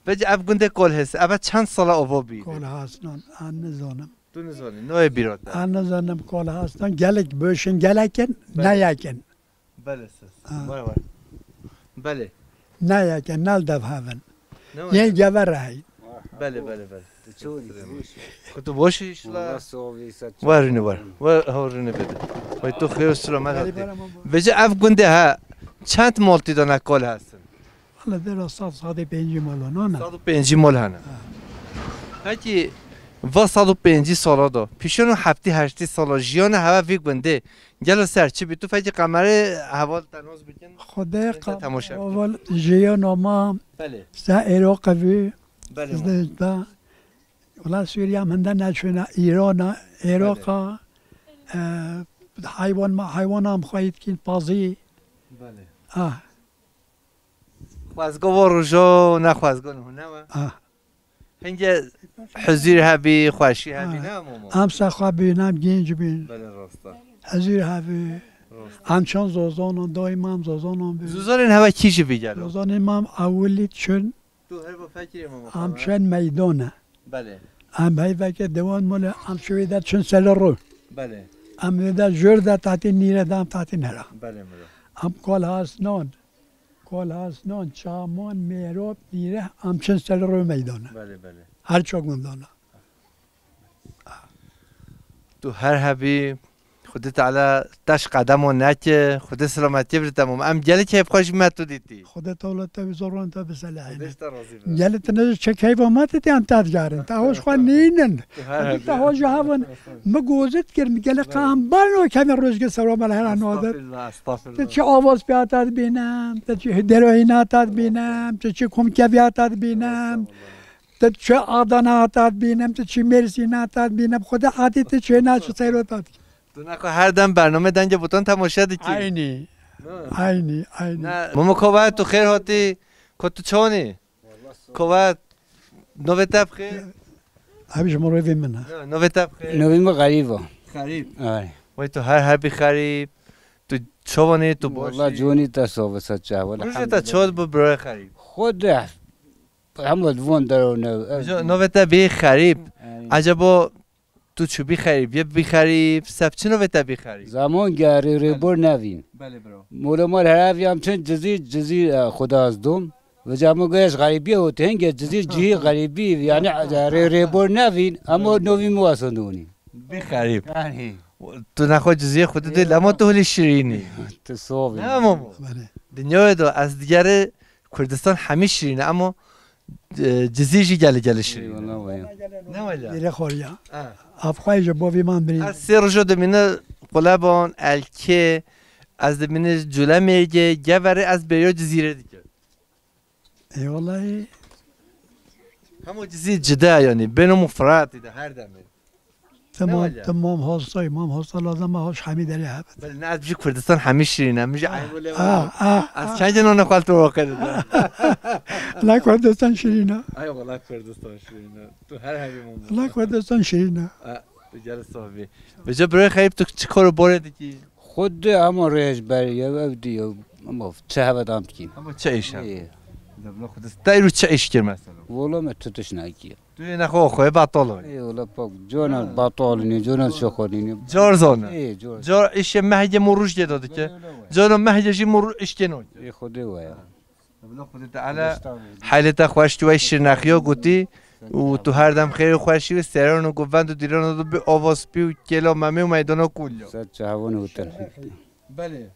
Vece ev gundê kol hesine. Eve çend sala ovo bî? Kol Hasnan. An nizanim. Tu nizanî. Navê bîra te. An nizanim kol Hasnan. Gelek böşün gelekin, Belê. Ne yekin. Belê ses. Ha. Var var. Belê. Ne yekin, nal dev hevin. Ne var Yê ya? Geve rehî. Belê, belê, belê. Tu çawanî, tu baş î? Ku tu baş î işla. Var rine var. Var ha rine bede. Vay tu xêr û selamet hatî. Vece ev gundê ha çend maltî dana kol hesin? Valla vera sed, sed û pêncî mol hene. Sed û pêncî mol hene. Ha. Peki va sed û pêncî sala da, pişon û heftî heştî sala jiyana heve vî gundê gelo ser çi bî? Tu fekî qemerê heval te nas bikin. Xwedê Te qe-, temaşe bikin. Heval jiyana ma Belê. Se Iraq bî. Belê. Sizdeh da. Wela Sûriye em hinde neçûne, Îrana, Iraq a, Belê. E, heywan ma, heywana em xweyî dikîn pazî. Belê. Ah. Xwezgo vo rojo ne xwezgo nihune we. Ah. Hinge huzur hebî, xweşî hebî, Ay. Ne momo? Em se xwe bîn, em genc bîn. Belê rasta. Huzur hebî. Rasta. Em çend zozonan, daîma em zozonan bî. Zozonin heve kî ji vî gelo? Zozonin mam ewilî çün. Tu her va fekirî momo. Em çend meydane. Belê. Em heyveke dewan mole, em şuwê de çün sele ro. Belê. Em wê de jör de tatî nîre de em tatî nera. Belê mira. Em kol hasnan. Kol Hasnan, Çaman, Mêrop, Nîreh, em çin ser rû meydana. Belê, belê. Her çok mendana. Tu her hebî, Xwedê Teala teş qedemo neke, Xwedê selametiyê bide temam. Em gelî keyfxweş me tu dîtî. Xwedê Teala te bi zoran te bi selahîne. Xwedê te razî be. Gelî tu ne çek heyva ma te em te digarin. Te hoş xwe nînin. Her Te hebî. Hoca havin, mi gozit kir, mi gelê qan bano kemi rojge serwa me hera nodir. Estağfirullah, estağfirullah. Te çi avaz piyata bînem, te çi heroînata bînem, te çi kumkeviyata bînem, te çi Adanata bînem, te çi Mersinata bînem. Xwedê adî te çi na çi seyrotat. Tu ne xwe her dem bername denge botan temaşe dikî. Aynî. Ne? Aynî, aynî. Ne? Momo Kova, tu xêr hatî, ko tu çonî? Kova, navê te bi xêr? Ev ji mirovê min e. Ya, navê te bi xêr? Navê min Xerîb e. Xerîb. Ay. Wey tu her hebî Xerîb. Tu çawanî, tu baş î? Walla conî te sovisa çawa. Rojê te çot bu birayê Xerîb. Xwedê hema di van dero ne. Navê te bî Xerîb. Ay. Acaba Tu çûbî xerîb, yê bî xerîb, seb çi navê te bî xerîb? Zaman ge rê rêbor nevîn. Belê bro. Mola mal her ev yam çin Cizîr, Cizîr, e, xuda ez dom. Ve camu ge ez xerîbî û tenge Cizîr cihî xerîbî, yani, e, rê rêbor nevîn, ama novî mi wasan donî. Bî xerîb. Yani. Tu nexwe Cizîrê xwe didê, lema tu hilî şirînî. Tu sovî. Ne ama bu? Belê. Dinyayê de ez digerê Kurdistan hemî şirîn e, ama, e, Cizîr jî gelî gelî şirîn e. Eyvallah, vay. Ne wele? Lêle xoriya. Ha. Afxay ji bo vî man birî. Ez sê rojo dimîne Quleban, Elkê, ez dimîne Culemêrgê, Geverê, ez bêriyo Cizîrê dike. Ê wallahî, Hemo cizî cide yanî, bêno min firatî de her demê. Tamam, tamam, hastayım, mam hasta lazım, hoş hemî derê hebit. Belê, ne ez bijî Kurdistan hemî şirîn e, min jî eyb û lê Ah, ah, Ez ah. çend nane xweltir o qeyd. La Kurdistan şirîn e. Ay wala Kurdistan şirîn e. Tu her hebî mam. La Kurdistan şirîn e. Ah, tu gel sahbî. Vêca birayê Xeyîb, tu çi kar û barê dikî? Xwedê hema rêz ber ye, ev diye, ama çi hevedan dikî. Ama çi iş e? Ê. Devla Kurdistan. Te îro çi iş kir mesela? Wala me tu tişt nekî. Tu yê nexwe xwe batal ol. Ê, wala pak, cona batal nî, cona şoxo nî. Car zana. Ê, car. Car işê mehge mo ruj geda dike. Wala, wala. Cana mehge jî mo ru-, iş keno. Ê, Xwedê we ya. Bila Xwedê Teala helê te xweş tu wey şirnexiya gotî û tu her dem xêr û xweşî û seran û govend û dîran û bi ava spî û kêla memê û meydana kulya. Ser çavan û ten. Belê.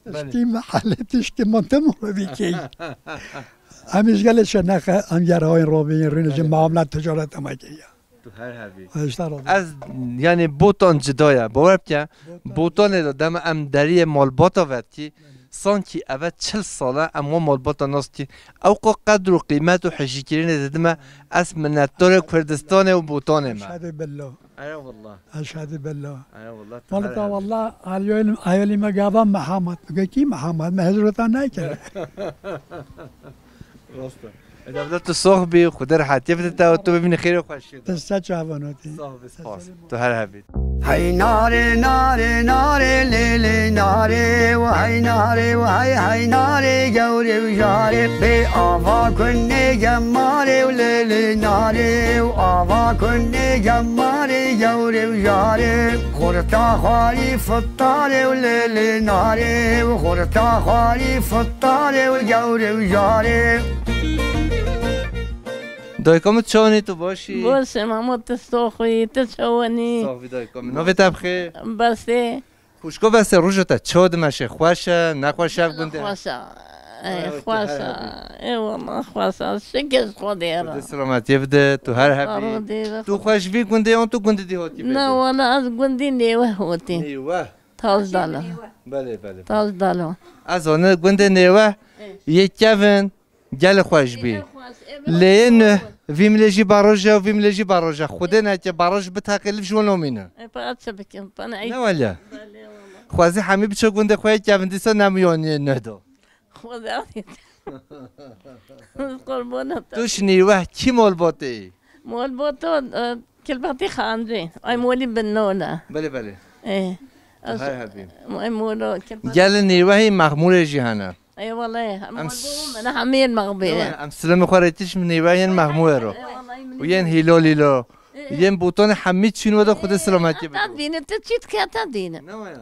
Belê. Tiştî me hele tiştî min tim rebî key. Em îş gelê şirnexe, em gerhayên robîn rûnê ji Belê. Muamele ticaret ema key ya. Tu her hebî. Eşta razî. Ez, yanî, botan cida ye. Bawer bike, botanê de dema em deriyê malbata vetkî, sankî eve çil sal e em wan malbata nas dikî. Ew qo qedr û qîmet û hijîkirinê didime, ez minnetdarê Kurdistanê û botanê me. Eşhedü billah. Eyvallah. Eşhedü billah. Eyvallah. Wala ta wallah, ayolî me gava Mihemed. Bike kî Mihemed? Me hizreta nekir. Rast e. Eda bila tu sox bî, Xwedê rehetiyê bide te û tu bibînî xêr û xweşiyê de. Te ser çavan hatî. Sox bî, spas. Tu her hebî. Hey nare, nare, nare, lê, lê, nare, û hey nare, û hey, hey nare, gewrê û jare, bê ava kunê gemare, û lê, lê, nare, û ava kunê gemare, gewrê û jare, xurta xwarî fitare, û lê, lê, nare, û xurta xwarî fitare, û gewrê û jare. Dayika min, çawanî, tu başî? Baş e, mamo, tu soxî, tu çawanî? Soxî dayika min. Navê te bi xêr? Besê. Xwişko Besê, roja te çawa dimeşe? Xweş e, nexweş e ev gundê? Xweş e. Ey, Ay, tu xweş her e. Hebî. Ê wala xweş e. Şikir Xwedê re. Xwedê selametiyê bide, tu her hebî. Xwedê re. Tu xwe ji vî gundê an tu gundê dî hatî bêdî? Na, wala ez gundî nêwe hatî. Nêwe? Tajdalo. Belê, belê. Tajdalo. Ez ane gundê nêwe, Ê. Yê kevin, gelê xweş bî. Ê, xweş, ê, Lê yê nuh, vî milê jî baroj e û vî milê jî baroj e. Xwedê neke baroj biteqe, liv ji wan namîne. Ê, pa çi bikim, pa ne Ne wele? Belê, wala. Xwezî hemî biçe gundê xwe yê kevin dîsa nemûyaniyê nuh do. Xwedê. Qurbana te. Tu ji nîweh kî malbatê yî? Malbata, e, Kilbatî Xancî. Ay molî bin nol e. Belê, belê. E. Tu her hebî. Ay molo Kilbatî. Gelê nîwehî Mexmûrê jî hene. Ey wele, Em mol s- bû min hemiyên mexbê. Em silemê xwe rê tişt min nîweh yên Mexmûrê ro. Ey wele, min Û yên Hîlo Lîlo. E, e. Yên Bûtanê hemî çîn we de Xwedê selametiyê Heta bide. Dîne, tu çît ke heta dîne. Ne waya?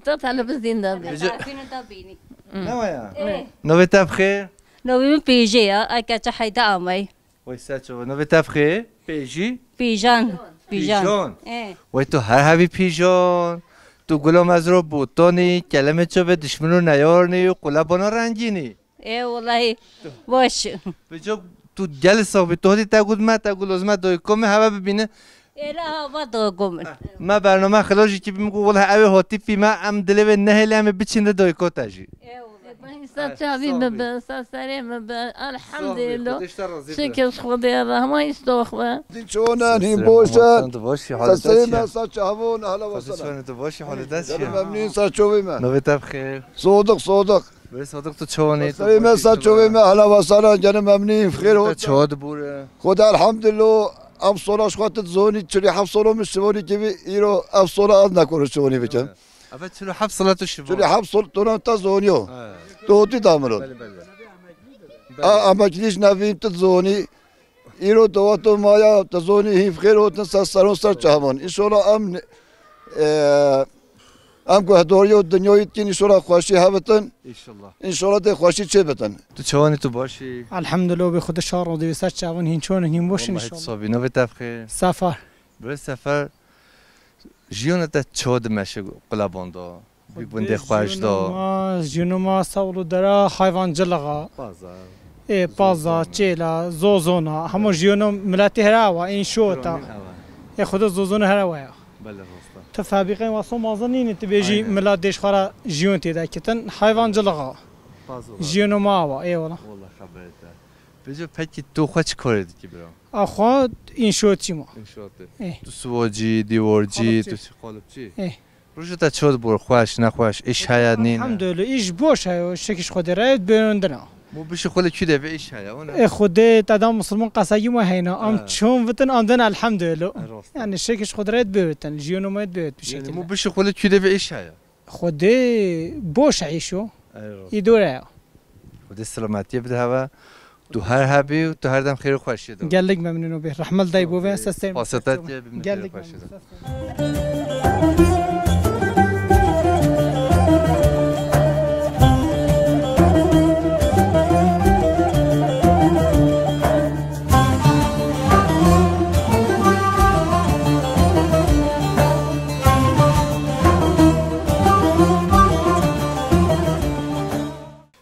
Te televîzyon de bî. Vêca- Televîzyonê de bînî. Ne waya? Ê. Navê te bi xêr? Navê min Pêjê ya, ay keça heyde amey. Wey ser çava. Navê te bi xêr? Pêjî? Pîjan. Pîjan. Pîjan. Ê. Wey tu her hebî Pîjan. Tu gula mezro Bûtanî, kelemê çavê dişmin û neyarnî û qulebana rengînî. Ê, welayi, baş. Vêca tu gelê sax bî. Tu hatî te got me, te got lozim e dayika min heve bibîne. Êla hava dayika min. Me bername xilo jî kî bî, min got, wela ew ê hatî fî me, em dilê wê nehêlê, em ê biçîne dayika te jî. Ê, wela. Ay, Ser çavî sax bî. Min be, ser serê min be. Sax bî, Elhamdülillah. Xwedê ji te razî be. Şikir Xwedê, rehma îstox be. Din çawan e, hîn boş e. Ser serê me, ser çavon, hela wasana. Xwedê çawan e, tu baş î, halê te çi ye? Memnun, ser çavê me. Navê te bi xêr? Sodik, Sodik. Bê Sodik, tu çawan î? Serê me, ser çavê me, hela wasana, gelê memnun, xêr hot. Çawa dibûre? Xwedê elhamdülillah, em sola ji xwe tu dizonî, çilî heft sola min şivanî kivî, îro ev sola ez nekoro şivanî bikim. Eve çil û heft sala tu şivan? Çil û heft sal tona te zoniyo. He. Tu hotî damiro. Belê, belê. A, emeklî ji nevîn tu dizonî. Îro tu wato maya, tu zonî hîv xêr hotin ser seron ser çavan. Înşallah em, e, em guhdarî û dinyayî dikin, înşallah xweşî hebitin. Înşallah. Înşallah dê xweşî çê bitin. Tu çawanî, tu başî? Elhamdülillah, bi Xwedê şar û divê ser çavan hîn çon hîn boş Wallahî înşallah. Tu sabî. Navê te bi xêr? Sefer. Bi Sefer. Jiyana te çawa dimeşe qulebanda? Bi gundê xweş da. Jiyana ma, jiyana ma sewlo dera hayvan ciliga. Paza. Ê, paza, çêla, zozona. Hema jiyana miletê here ewa, în şota. Ê, Xwedê zozona here ewa ya. Belê, rast e. Tu febrîqên wesa mazin nîne, tu bêjî milet dêş xwe re jiyon tê de kitin. Hayvan ciliga. Paza. Jiyana ma ewa, ê wala. Wala xeberê te. Bêje pekî tu xwe çi karê dikî bira? Axwe înşaatçî ma. Înşaatê. Eh. Tu siwacî, dîwarcî, Qalipçî. Tu çi qalipçî? Eh. Roja te çawa dibor? Xweş, nexweş, îş heye, nîne? Elhamdülillah, îş boş heye, şekiş Xwedê re bêrindina. Mo bişi xwe li kû de vê îş heye, ona? E Xwedê te da musulman qesegî me heyna. Am Ha. çon vitin, am den elhamdülillah. E, rast. Yani şekiş Xwedê re bêritin, jiyano me bêrit bir Yani şekilde. Mo bişi xwe li kû de vê îş heye. Xwedê boş e îşo. Ey rast. Îdore ya. Xwedê selametiyê bide heve. Tu her hebî û tu her dem xêr û xweşiyê de. Gelek memnûn û bê. Rehmet dayî bo ve sesê. Paseta te bimîne xêr û xweşiyê de.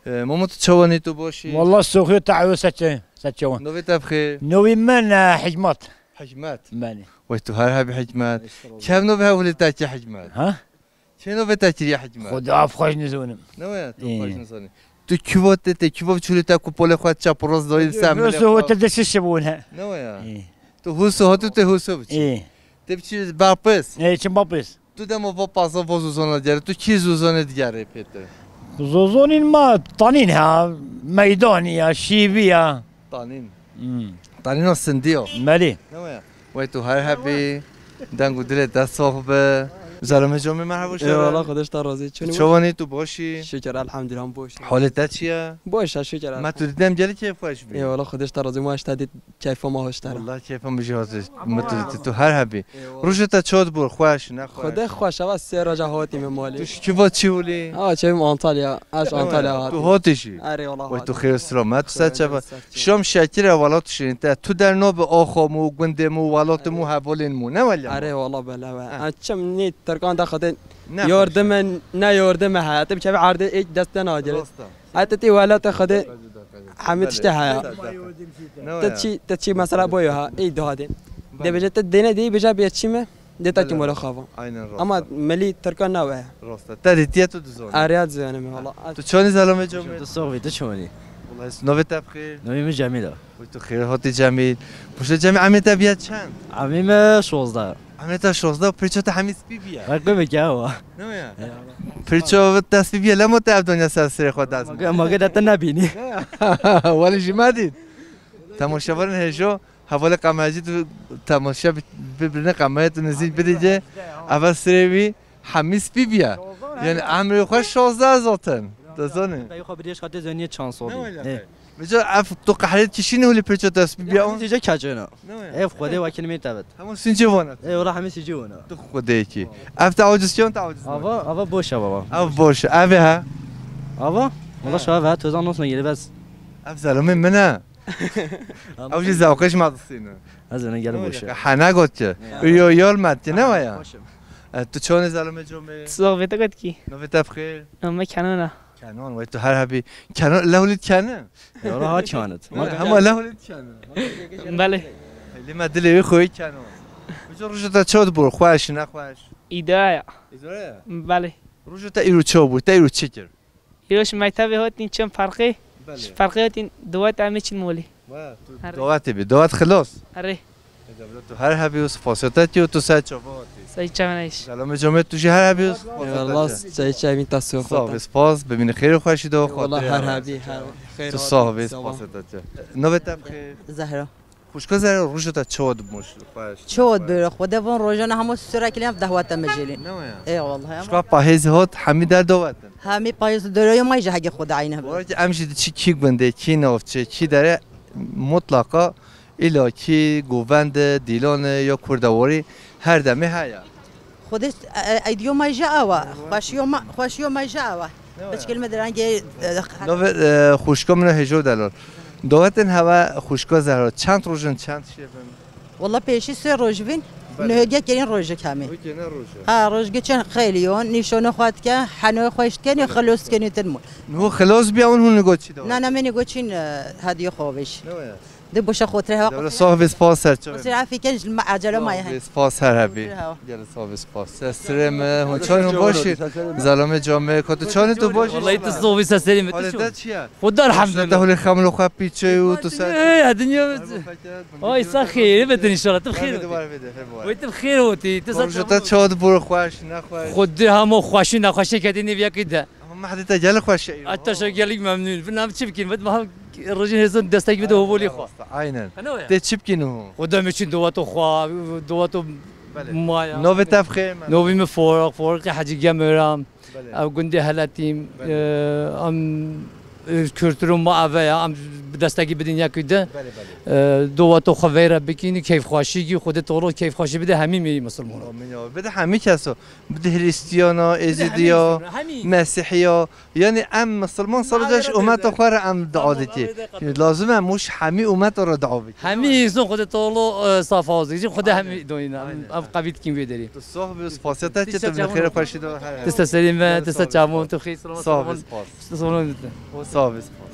E, Mamo, tu çawanî, tu boşî? Wallah soxî te ew seçe, seçewan. Novê te bixêr. Novê min, e, Hikmet. Hikmet. Belê. Wey tu her hebî Hikmet. Estağfurullah. Çem novê hewlê te ki Hikmet? Ha? Çê novê te kiriye Hikmet? Xuda af xweş nizonim. Ne waya, tu Ee. xweş nizanî. Tu kivo te, te kivo çûlî te ku polê xwe çap û rast dayî ser milê Husu xwe. Hote de şişe bûne. Ne waya? Ee. Tu husu hatu te husu biçî. Ee. Te biçî bapis. Ee, çim bapis. Tu demo va paza vo zozona digerê. Tu kî zozone digerê pêtir? Zozonîn ma tanîn ha, meydanî ya, şîvî ya. Tanîn. Hmm. Tanîno sindiyo. Belê. Ne waya? Wey tu her hebî, deng û dilê te sox be. Zalime comê merhaba şere. Eyvallah, Xwedê ji te razî. Tu çawanî, tu boşî? Şükür, elhamdülillah, boş. Halê te çi ye? Boş e, şükür. Me tu didem gelî keyf xweş bî. Eyvallah, Xwedê ji te razî. Ma ji te dît keyfa ma hoş te re. Wallah keyfa min jî hoş. Me tu dît, tu her hebî. Eyvallah. Roja te çawa dibor, xweş, nexweş? Xwedê xweş, eva sê roja hatîme malê. Tu ji kiva çî hûlî? Ha, çevim Antalya. Ez Antalya hatî. Tu hatî jî? Erê, wallah. Wey tu xêr û selamet, tu ser çava. Şam şekir e, wala tu şirîn te. Tu der nabe axo mû, gundê mû, welatê mû, hevalên mû. Ne wele? Erê, wallah bele we. Ha. Ez çim nê Tirkan de xwedê Ne yordime, ne yordime heye. Te bi çavê erdê êk dest te nagire. Rast e. Heta tê welata xwedê hemî tiştê heye. Belê. Ne Te waya? çi, te çi mesela boyo ha, ey dade. Belê. De bêje te dêne dê bêje bê çi me? De ta Belê. ki mola xava. Aynen rast. Ama milî Tirkan ne we. Rast e. Te dîtiye tu dizon. Arya dizanim valla. Tu çonî zalame comê? Tu sox vî, tu çonî? Wallahi navê te bixêr. Navê min Cemîl e. Wey tu xêr hatî Cemîl. Piştê Cemîl emê te biye çend? Emê me şozdeh. Emê te şozdeh, pirça te hemî spî biye. Raqibek e wa. Ne ya? Ya. Pirça te spî biye, lemo te ev donya ser serê xwe dest. Mage, mage de te nebînî. Welî jî me dît. Temaşevanên hêjo, hevalê qemercî tu temaşe bi-, bibirine qemere tu nizîk bidîce. Eva serê wî hemî spî biye. Yani emrê xwe şozdeh zaten. Dizanî. Bey xwe bidêş xatê zöniyê çand Ne solî. wele Ê. be? Bica ev tu qehrê kişînî hûlî pirça te spî biye. Hemî sîce keçêna. Ne wele? Ev xwedê wekî min tevit. Hema sînce vana. Ê, wala hemî sîce vana. Tu xwedê ki. Ev te aciz çiyon te aciz. Ava, ava boş e baba. Ev boş. Ev e ha. Ava? Wala Ha. şaha ve tozan nasıl geri bes. Ev zelomê min e. Ew jî zewqê ji me distîne. Ez ene gel boş e. Hene got ki. Ya. Yo yol met ki ne waya? Boş e. E, tu çonê zelomê comê? Sox vê te got ki. Navê te bixêr? Navê me Kenan e. Kenan, wey tu her hebî. Kenan, lewlî Kenan. Ya, rahat Kenan. Hema lewlî Kenan. Belê. Lê me dilê wî xwe Kenan. Bico roja te çawa dibor? Xweş, nexweş? Îdare ya. Îdare ya? Belê. Roja te îro çawa bû? Te îro çi kir? Îro ji mektebê hatîn çend ferqê. Belê. Ji ferqê hatîn dawet em ê çin molî. Wa, tu Erê. dawetê bî. Dawet xilas. Erê. Eda bila tu her hebî û spasiya te tî û tu ser çava hatî. Sey çavan eyş. Selamê comê tu jî her hebî û spasiya te Eyvallah, tî. Sey çavîn te Sax bî, spas. Bimîne xêr û xweşî de. Eyvallah, her hebî, her xêr Tu hatî, sax bî, selamat. spasiya te tî. Navê te bixêr? Zehra. Xwişka Zehra, roja te çawa dibû? Çawa dibû? Xwedê van rojana hemû sürekli em dehwete me jêlî. Ne waya? Ê, wallahi ama. Xwişka pahêz hot, hemî der dawetin. Hemî pahêz doroyê me jî hege Xwedê eyne be. Wara ki em jî diçî kî gundê, kî navçe, kî dere, mutlaka îla kî govende, dîlane ya kurdewarî her demê heye. Xwedê, e, e, eydiyo me jî awa. Xweşiyo me, xweşiyo me jî awa. Ne waya? Piçkil me direngê, e, Navê, e, xwişka min e Hêjo Delal. Dawetên heve xwişka Zehra çend roj in, çend şev in? Wala pêşî sê roj vîn, Belê. nihê ge kerîn rojek hemî. Wekî ne roj e? Ha, roj geçen xeylî yon, nîşano xwe dike, henoyê xwe ji dikenî, Belê. xilos dikenî tin mû. Niho xilos biya hûn, hûn nigo çi dawet? Na, na, me nigo çîn, e, hediye xwe vêş. Ne waya? Di boşa xotirê hewa. Dewle sağ bê, spas ser çavê. Xotirê afî ken ji me acele maye. Spas her hebî. Xotirê hewa. Gel sağ bê, spas. Ser sirê me, hûn çawa hûn baş î? Zelamê camê, ka tu çawa tu baş î? Wallahî tu sağ bê, ser serê me, tu Halê çawa? Te çi ye? Xweda elhamdülillah. Te hûn xemlo xwe pîçe û tu ser. Ey, ya dinya. Ay, sen xêr, betin inşallah. Tu xêr. Wê tu xêr hotî. Tu ser. Te çawa dibû, xweş, nexweş? Xwedê hema xweşî nexweşê kedî nêviyekî de. Ama mehdê te gelek xweş e. Ay, te şev gelek memnûn. Bi nav çi bikin? Vet meha rojin hêzan destek bide hovolî xwe. Aynen. Tê çi bikin o? Xweda me çin dowato xwe, dowato maya. Navê te bi xêr me. Novî min Foraq, Foraqê Hecî Gemêram. Ev gundê Heletîm, em, e, kultûrê me eve ya, em bi destekî bidin yekî de. E, dowato xwe veyre bikin, keyfxweşî kî, Xwedê tolo keyfxweşî bide hemî me misilman. Amîn ya. Bide hemî keso. Bide Hrîstiyana, Êzidiya, Mesîhiya. Yanî em misilman salo caş umeta xwe re em dua dikî. Lazim e em û ji hemî umeta re dua bikî. Hemî însan Xwedê tolo, e, safa dikî. Xwedê hemî doyîne. Em qebîl dikîn vê derî. Tu sax bî, spasiya te çi, tu min xêr xweşî de. Tista serî me, tista çavon, tu xêr selamet. Sax bî, spas. Sax bî, spas.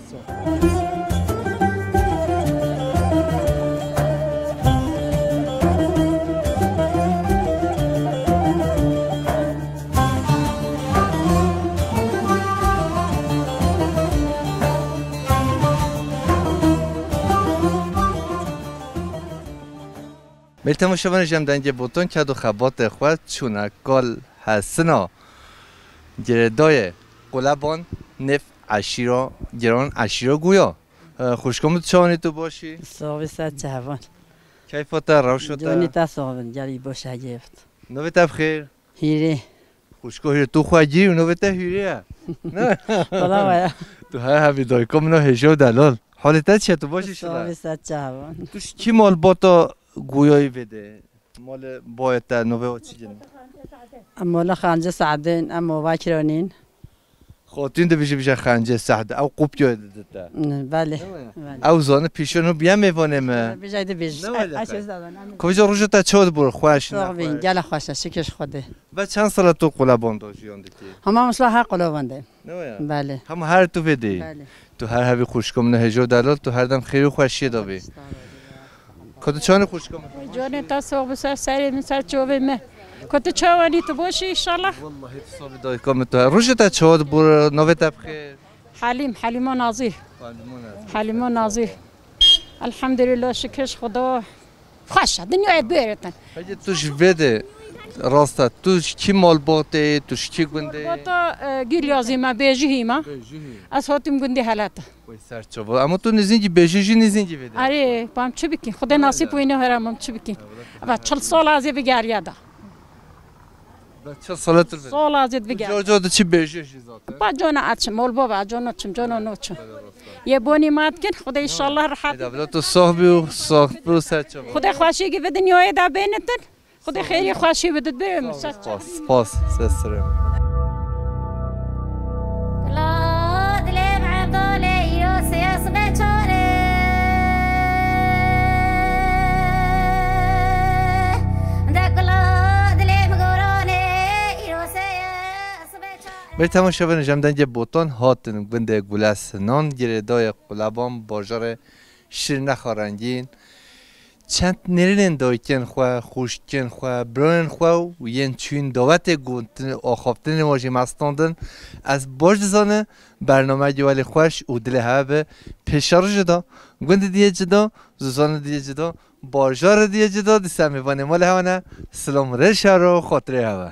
Mêl temaşevanê, ji em dengê botan ked û xebatê xwe çûne kal Hesina girêdayê Quleban, nêv eşîra giran, eşîra Guya. E, xwişka min, tu çawanî, tu baş î? Sax bî, ser çavan. Keyfa te, rewşa te? Canî te sax bin, gelî baş hegêft. Navê te bi xêr? Hîrê. Xwişko Hîrê, tu xwe girî û navê te Hîrê ye. Ne? Wala waya. Tu her hebî dayika min a hêja û delal. Halê te çi ye, tu baş î? Sax bî, ser çavan. Tu ji kî malbata Guyayî vê de? Malê bayê te, navê wa çi gin? Em mala Xancê Se'dê in, em ova kiranîn. Xatîn dibêje, bêje Xancê Se'dê, ew kopyayê dide te. Belê. Belê. Ew zane pîşe nû biye mêvanê me. Bêje dibêje. Ne wele. Kuvêca roja te çawa dibû, xweş, nexweş? Sax bî, gelek xweş e, şikir ji Xwedê. Ve çend sala tu Quleban de jiyan dikî? Hema mesela her Quleban de. Ne waya? Belê. Hema her tu vê de. Belê. Tu her hebî xwişka min a hêja û delal, tu her dem xêr û xweşiyê de bî. Ka tu çawanî, xwişka min? Canê te sax bi, ser serê min, ser çavê me. Ka tu çawanî, tu baş î inşallah? Wallahî tu sax bî dayika min, tu her. Rojê te çawa dibû, navê te bi xêr? Helîm, Helîma Nazîr. Helîma Nazîr. Helîma Nazîr. Elhamdülillah, şikir ji Xweda. Xweş e, dinyayê bêritin. Peki tu ji vê de, rast e, tu ji kî malbatê, tu ji kî gundê? Malbata, e, Gîlyazî me, Bêjihî me. Bêjihî. Ez hatîm gundê Heleta. Wê ser çava. Ama tu nizîngî, Bêjihî jî nizîngî vê de. Erê, ba em çi bikî? Xwedê nasîb wî nehera, em çi bikî? Eva çil sal ez ê bigeriya da. Be çil sala tu vê de. Sala ez ê bigeriya. Car car diçî Bêjihî jî zaten. Ba cana açim, ol baba, cana açim, cana noçim. Ye bonî ma dikin, Xwedê inşallah rehat. Eda bila tu sax bî û sax bî û ser çava. Xwedê xweşî ki vê dinyayê de bênitin. Xwedê xêrî xweşî bidit, bê min ser çava. Spas, spas, ser serê min. Kula dilê Evdolê îro sê sibê çar e. De kula dilê min goranê îro sê sibê çar e. Belê temaşevanê, ji em dengê Botan hatin gundê Gulesinan, girêdayê Quleban, bajarê Şirnexa rengîn. Çend nêrînên dayikên xwe, xwişkên xwe, birayên xwe û yên çûyîn dawetê gotin, axaftinên wan jî me standin. Ez baş dizane bernameyekî welê xweş û dilê hewe bi pêşerojê de gundê diyê cida, zozanê diyê cida, bajarê diyê cida, dîsa mêvanê malê hewe ne. Silam, rêş hewe, xatirê hewe.